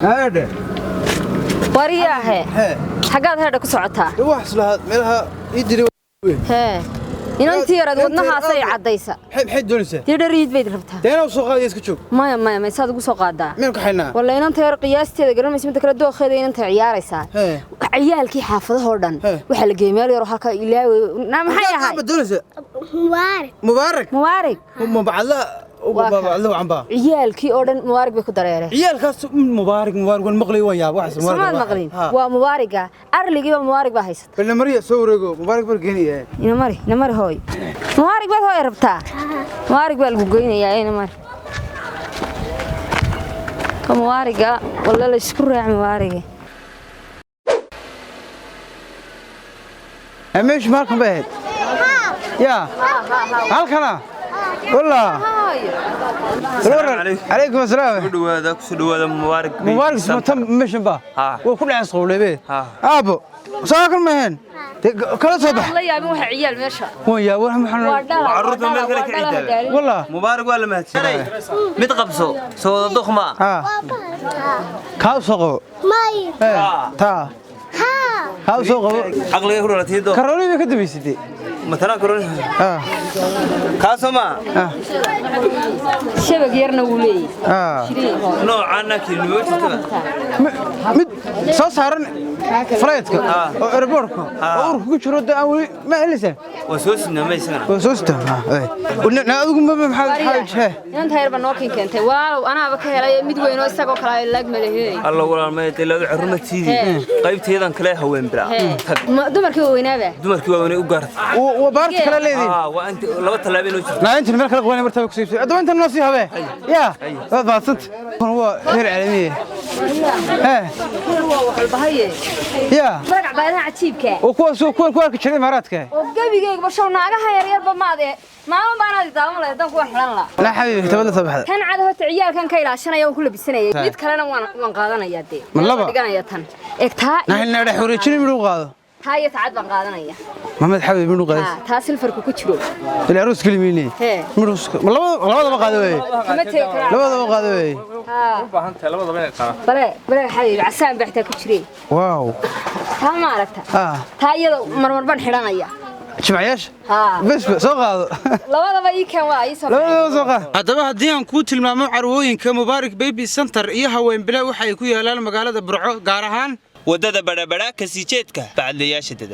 Haadhe. Waryaahe. Hee. Xaggaad heedha ku socotaa? Wax islahaa meelaha ii diray. Hee, inantii yaraad wadnahaasay caddaysa. Maxay doonaysaa? Dee dhariid bayd rabtaa. Dee inaa soo qaadaya, iska joog. Maya, maya, may saad ugu soo qaadaa? Miyaan ku xaynaa? Walla inanta yar qiyaasteeda garanaysa, midda kale dookheeda inanta ciyaaraysaa. Hee. Ciyaalkii xaafadahoo dhan Hee. waxaa la geeyey meel yaroo halka ilaawe naa maxay ahay? Ma doonaysaa? Mubaarak. Mubaarak. Mubaarig. Mabacadla. Waa kaa. Mabacadla wacan baa. Ciyaalkii oo dhan mubaarig bay ku dareereen. Ciyaalkaas mubaarak, mubaarak waan maqlay, waan yaab waxaas. Somaad maqlin? Waa mubaariga, arligiiba mubaarig baa haysata. Bal Mariya soo wareego, mubaarak bar geeniya. Inamari, inamari hooy, mubaarig baad hooy rabtaa, mubaarig baa lagu goynayaa, inamari. Ka mubaariga walla la isku raac mubaariga. Meeshu ma halkan bay ahayd? Yaa halkana walla. Calaykum asalaam. Dhawaada, ku soo dhawaada Mubaarak. Mubaarak smatan meeshan ba. Ha. Waa ku dhacay qowleebe. Ha. Aabo soo kan maheen kala soo bax. La yaabin waxa ciyaal meesha. Waan yaa wax maxaan. Waa dhala. Carruurta meel kale ka ciidaa. Walla. Mubaarak waa la mahadsanay. Mid qabso, soo wada duqma. Ha, kaa soo qabo. May. Ee, taa. Ha. Kaa soo qabo. Caqliga ku dhalatay do. Karooli bay ka dambaysatay. Matana karooli. Ha. Kaasoo ma. Ha. Shabag yarna wuu leeyahay. Ha. Noocaana kilimo jirta. Mid soo saaran flightka oo airportka oo urka ku jiro dee aan weli ma helaysaa. Waa soo sinaa ma isagana. Waa soo sitaa. Na adigu ma maxaa hee? Inanta yar baa noo keentay, waalow anaaba ka helay mid weyn oo isagoo kale ay laag malahey. Alla walaal ma ilaa carruur ma tiidi. Qaybteedan kale haween bila. Tag. Dumarkii waaweynaaba. Dumarkii waa weynay u gaartay. Waa baarta kale leediin. Ah, waa inta laba tallaabo inoo jirto. Naa intan meel kale qabanay martaba ku siibsay adaba intan noo sii habee yaa waad maadsanta. Kan waa heer caalamiye. Hee. Waa waxalbahaye. Yaa. Magac baadaha cajiibka. Oo kuwaas oo kuwan ku arki jiray imaaraadka. Oo gebigeygaba show naagaha yaryarba maade maalin baanaad daawan lahayd haddaan kuwa xilan lahaa. Laa xabiibi, tabadla soo baxda. Tan cad horta ciyaalkan ka ilaashanaya, waan ku labisanaya, mid kalena waan qaadanaya dee. Ma laba? Waan dhiganaya tan eeg taa. Naa hilna dhex wareejin miduu qaado. Taa iyo tacad baan qaadanaya. Maxamed xabiibi miduu qaado. Haa, taa silfarku ku jiro. Ilaa aroos keli miine. Hee. Miduu ma labadaba qaado weeye. Kama tegi karaa. Labadaba qaado weeye. Haa. U baahan tahay labadaba inay qaadaan. Bale bale xabiibi, casaan baa xitaa ku jiree. Waaw. Taa ma aragta? Ah. Taa iyada marmar baan xidhanaya. Jimcayaasha. Haa. Bes soo qaado. Labadaba ii keen, waa ii soo. Labadaba soo qaado. Haddaba haddii aan kuu tilmaamo carwooyinka Mubaarak Baby Center iyo Haweenbile, waxa ay ku yaalaan magaalada Burco, gaar ahaan Wadada Badhabadha, kasii jeedka bacadlayaasha dada.